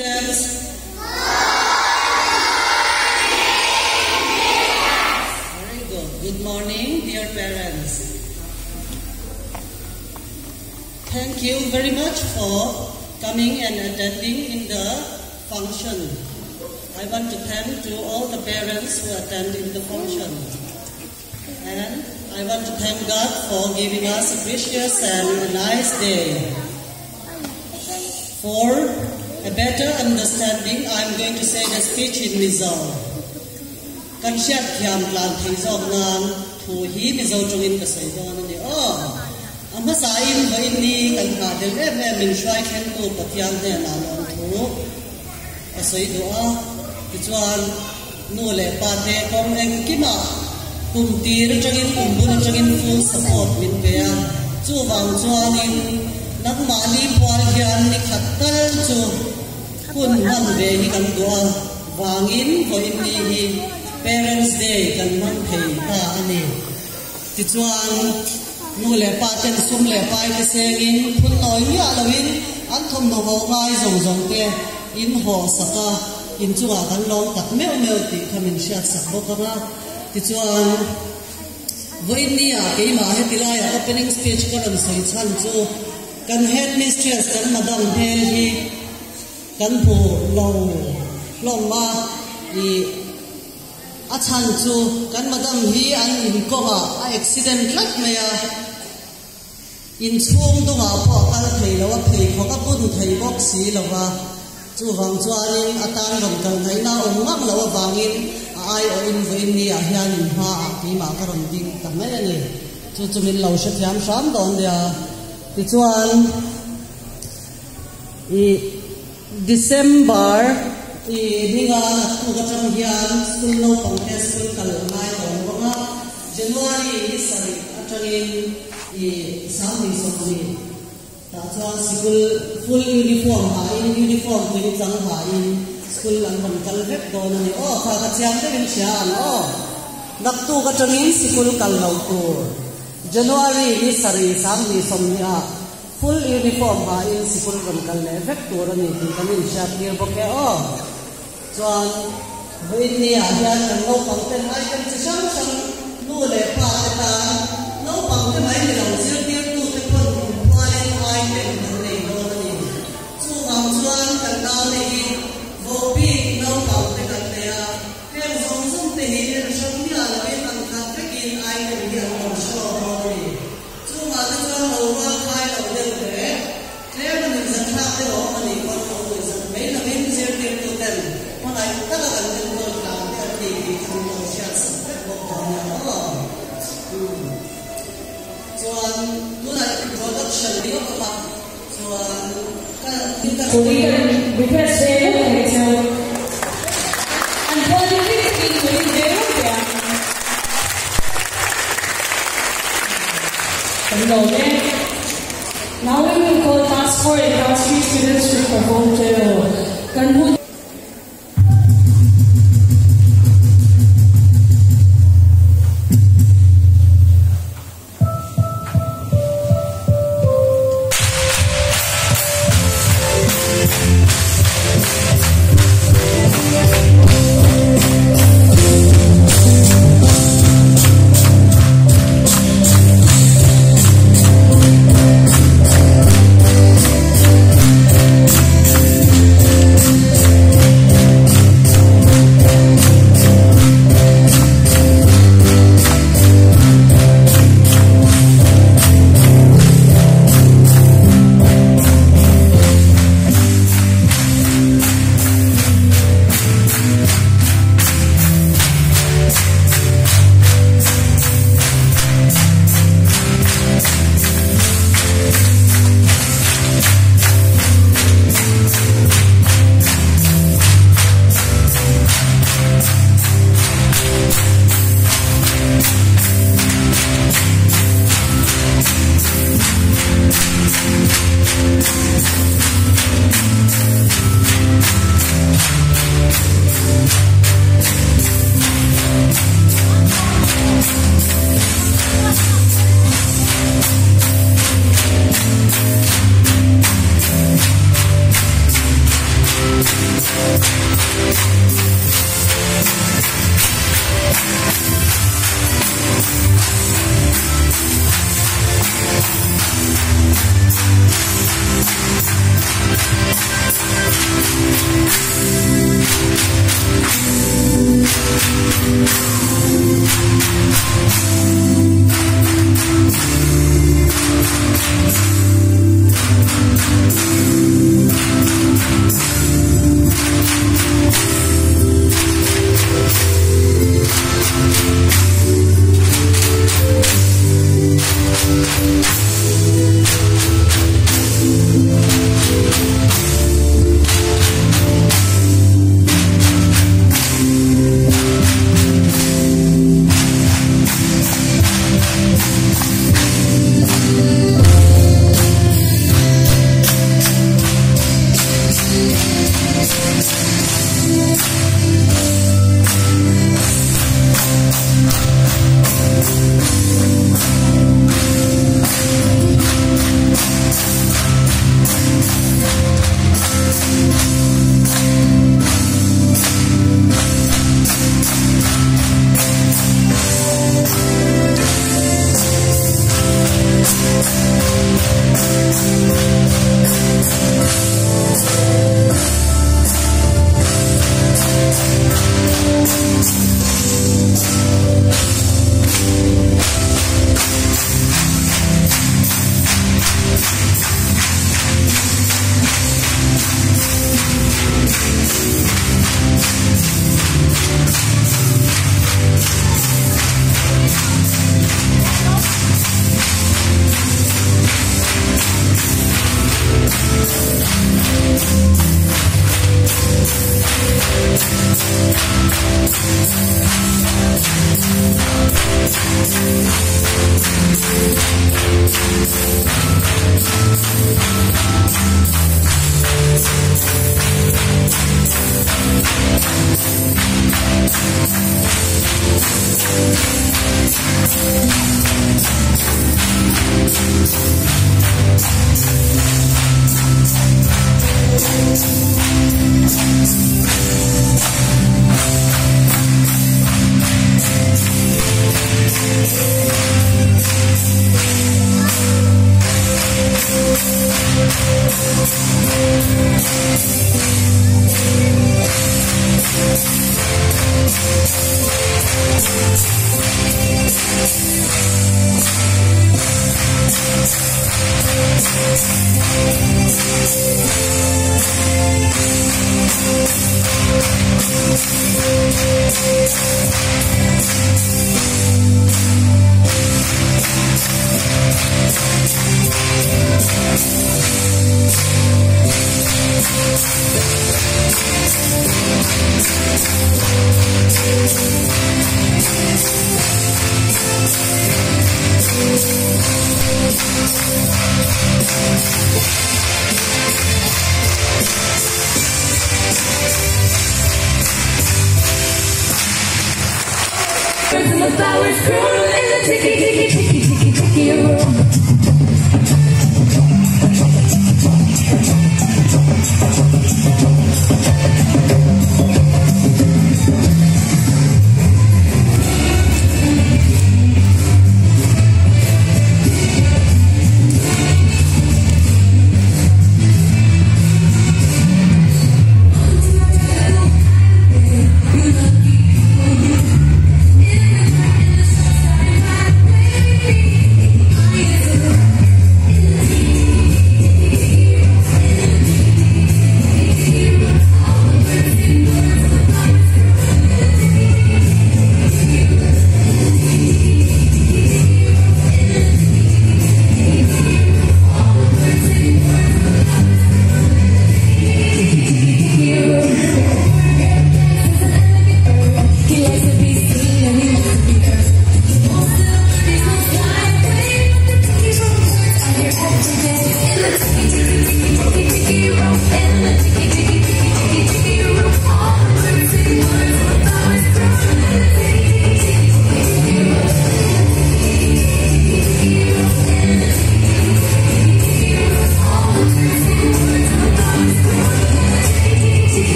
Parents. Very good. Good morning, dear parents. Thank you very much for coming and attending in the function. I want to thank to all the parents who attend in the function. And I want to thank God for giving us a precious and a nice day. For a better understanding, I'm going to say the speech in Mizo. Kan hriat thiam tlan thei zawk nan thu hi Mizo tawngin ka sawi dawn a ni aw. A hmasain vawiin ni kan nghah del em em min hruai thlengtu Pathian hnenah lawmthu ka sawi duh a. Tichuan, nu leh pa te kawng engkimah kum tir atangin kum bul atangin full support min pe a. Chuvang chuanin nangmahni pual hian ni khat tal chu hun hman ve hi kan duh a vangin vawiin ni hi Parents Day kan hmang thei ta a ni. Tichuan, nu leh pa ten sum leh pai te sengin phun nawi miah loin an thawmhnaw ho ngai zawng zawng te in hawh sak a, in chungah kan lawm tak meuh meuh tih kha min hriat sak bawk ang a. Tichuan, vawiin nia keimah heti laia opening speech ka rawn sawi chhan chu kan headmistress kan madam hmel hi kan hmu lo hlawm a, ih, A chhan chu kan madam hi an inkawngah a accident tlat mai a, inchhung dungah pawh a kal thei lo, a pheikhawk a bun thei bawk si lo va, chuvang chuanin a tan rawn kal ngaihna a awm ngang loh avangin a aiawhin vawiin ni ah hian in hmaah keimah ka rawn ding ta mai a ni. Chu chu min lo hrethiam hram dawn nia. Tichuan ih. December i ninga naktuk atang hian school naupang te school kal a ngai tawh lo ang a, January ni sarih atangin i 2020 tah chuan sikul full uniform hain uniform kimchang hain school an rawn kal vek dawn a ni. Aw kha ka chiang deuhin hria ang aw. Naktuk atangin sikul kal lo tur January ni sarih 2020 ah Full uniform hain sikul rawn kal leh vek tur a ni tih kan inhriat tir bawk e aw. Chuan vawiin ni ah hian kan naupang ten item chi hrang hrang nu leh pa te tan naupang te mai ni lo zirtirtu te pawn inphualin item kan nei dawn a ni. Chuvang chuan kan naute hi vohbik naupang te kan nei a, heng zawng zawng te hi en hrang miah loin an khat vekin item hi an rawn show dawn a ni. Chungah te chuan lo rual khai lo deuh leh tlem a nuihzat thlak deuh a awm a nih pawn lo nuihzat mai lovin zirtirtu ten hmangaih taka kan enkawl tlang te an ni tih kha min lo hriat sak vek bawk dawn nia aw. Umm. Chuan tunah introduction ni lawk a chuan ka ka We can request ve lawk thei cheu. An politics in pui ve lawk teh ang. Kan lawm e. Now we will call class 4 and class 3 students to perform cheu. Kan hun. And the flowers grow in the ticky, ticky, ticky, ticky, ticky room.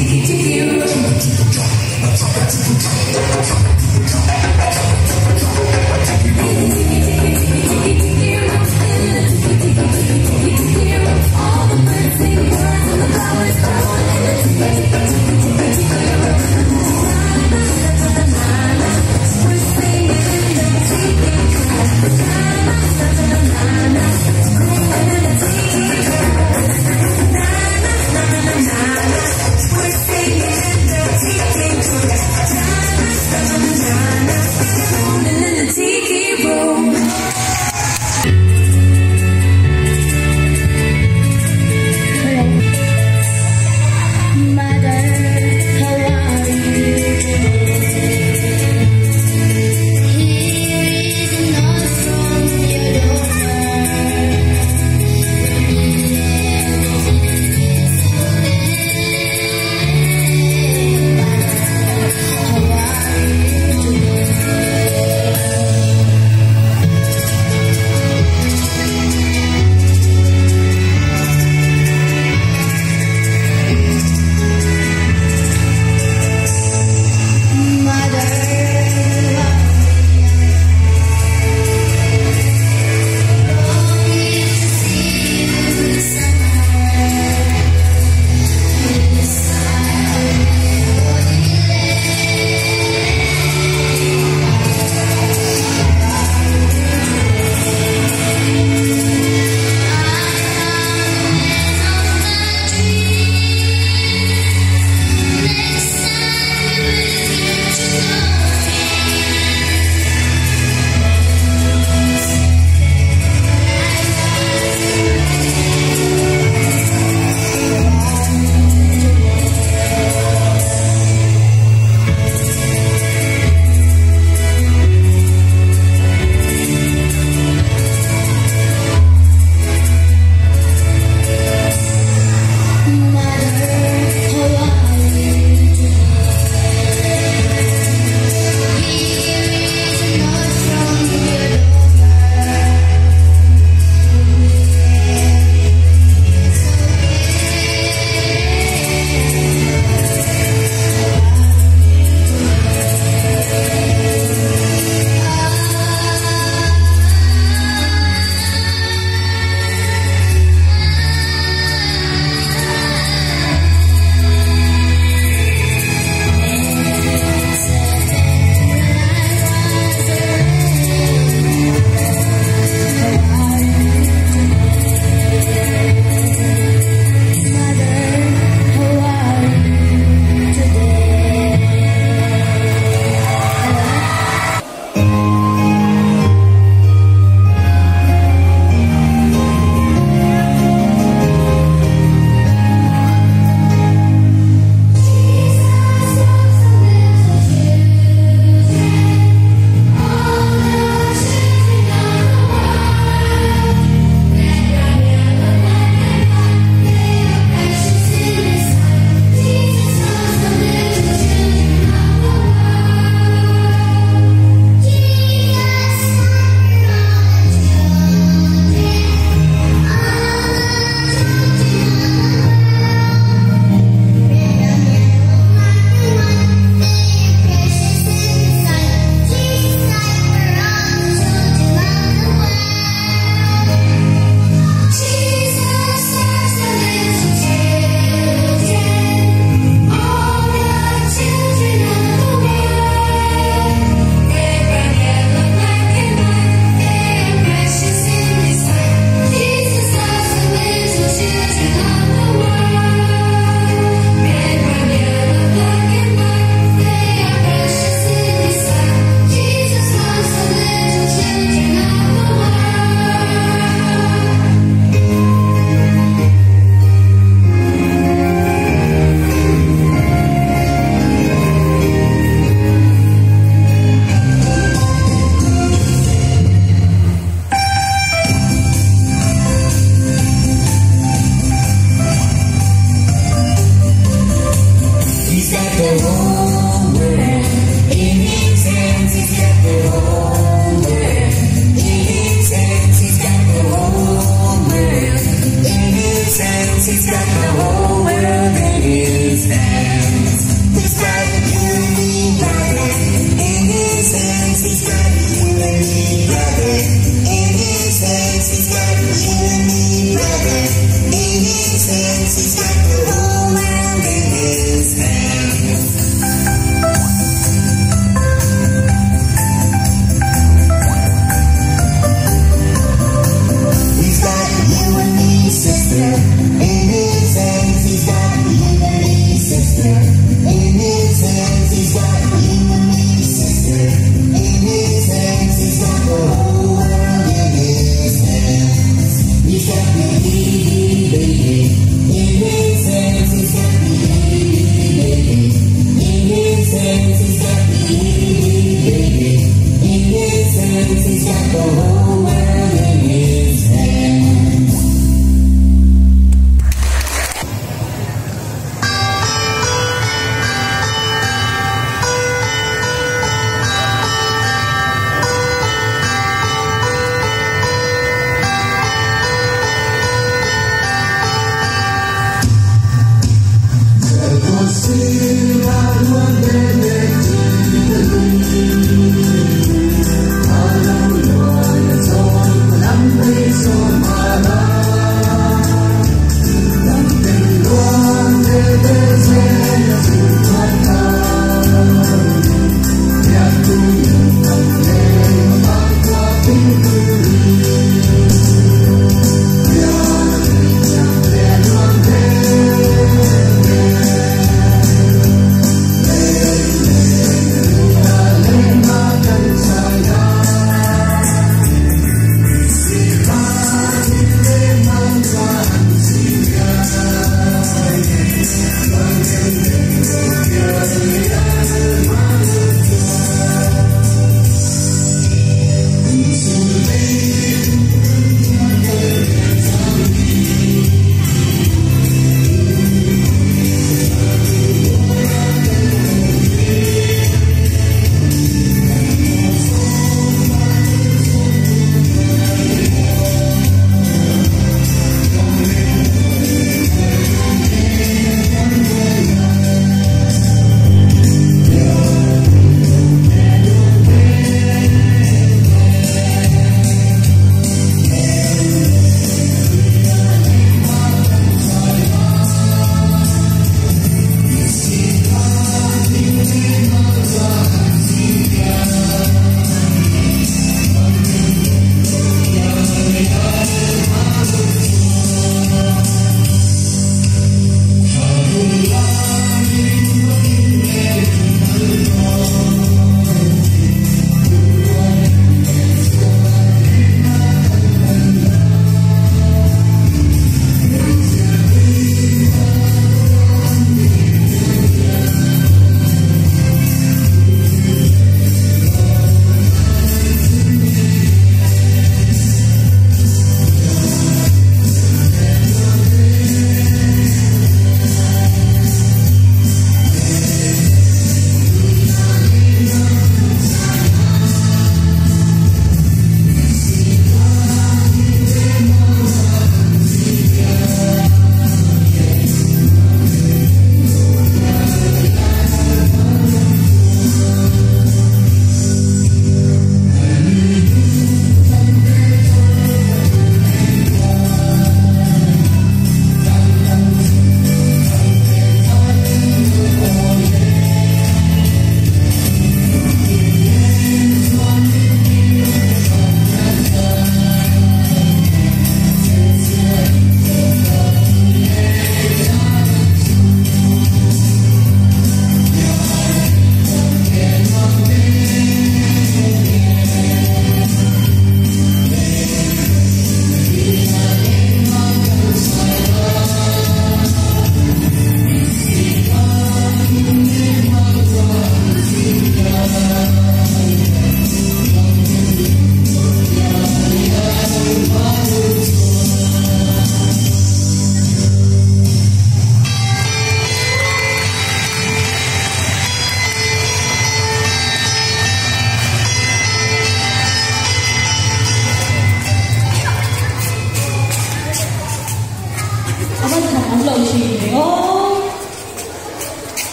tiki tiki room. In the tiki tiki tiki tiki tiki room. In the tiki tiki tiki tiki tiki room. All the birds sing words and the flowers grow. In the tiki tiki tiki tiki tiki room. Na na na na na. We're singing in the tiki room. Na na na na na. Grooving in the tiki room. Na na na na na na. We're singing in the tiki room. Na na na na na. Rolling in the tiki room.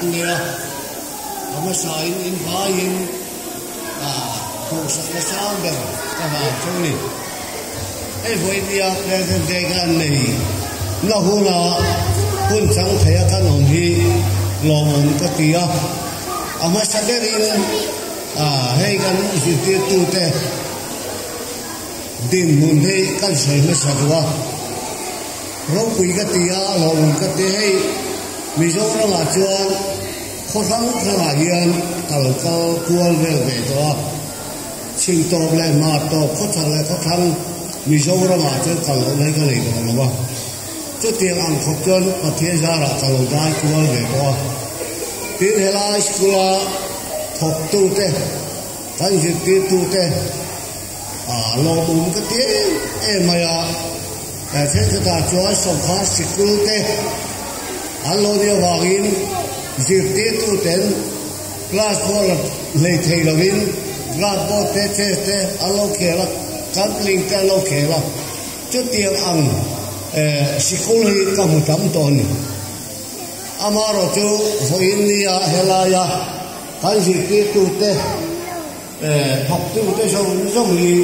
Nia, a hmasain in vaiin duhsakna sang ber ka hlan chu ni. Hei vawi nia President Day kan nei na huna hun chang theia kan awm hi lawmawm ka ti a. A hmasa berin hei kan zirtirtute dinhmun hi kan sawi hmasa duh a. Ropui ka ti a, hlauhawm ka ti hei Mizoramah chuan khaw hrang hrangah hian kal kal kual vel ve tawh a, chhim tawp leh hmar tawp khaw chhak leh khaw thlang Mizoramah chuan kal loh lai ka nei tawh lo a, chutiang ang khawp chuan Pathian zarah ka lo dai kual ve tawh a. Tin helai school a thawktute kan zirtirtute A lawmawm ka ti em em mai a, thenkhatah chuan sawrkar sikul te an lo nih avangin zirtirtuten class pawh la hlei thei lovin blackboard te chairs te an lo khel a, counselling te an lo khel a, chutiang ang sikul hi ka hmu tam tawh a ni. Amaherawhchu chu vawiin nia helaia kan zirtirtute. Thawktute zawng zawng hi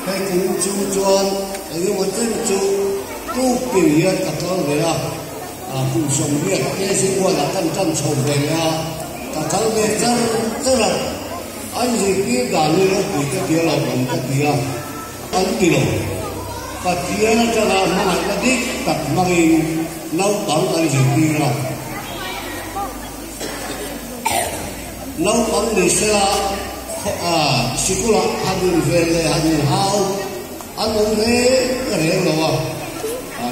hei kum chu chuan engemaw chen chu tuk tin hian ka kal ve a, kum 80 te zingkualah kan tan chho ve leh a, ka kal ve char char a, an zirtir dan hi ropui ka ti a lo awm ka ti a, an ti lo. Pathian atanga hmangaihna dik tak hmangin naupang an zirtir a. Naupang ni sela sikulah han invel leh han inhau an awm reng reng lo a,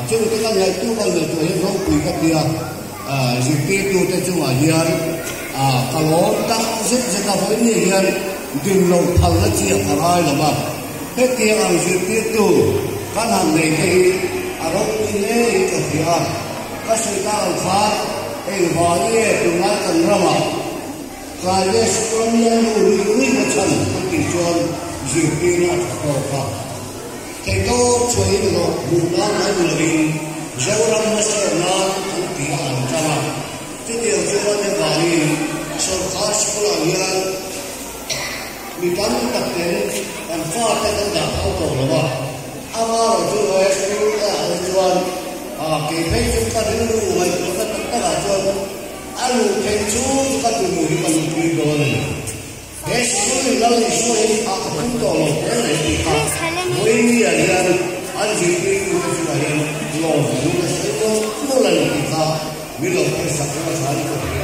chungte kan ngaihtuah kan ngaihtuah hian ropui ka tia zirtirtute chungah hian ka lawm tak zet zet a, vawiin ni hian din loh phalna chi a ka ngai lo va, hetiang ang zirtirtu kan han nei te hi a ropui hle in ka hria a. Ka sawi tak ang khan engvang nge tunlai kan ramah private school a mial nu ri ri na chhan an tih chuan zirtirna a tha tawk a. Theihtawp chhuahin hlawh hmuh nan mai ni lovin Zoram hmasawn nan an ti a an tang a. Chutiang chuan hevangin sawrkar school ah hian mi tam tak ten kan fate kan dah phal tawh lo a. Amaherawhchu he school ah hi chuan Kei phei chu ka rilru ngaihtuahna tak takah chuan a luh theih chu ka tunu hi ka luhpui dawn a ni. He sikul in Lal Isua hi a ka tum tawh lo reng reng tih kha vawinia hian an zirtirtute chungah hian lawmthu ka sawi mawlh mawlh a ni tih kha min lo hresak reng a tha ni ka ti.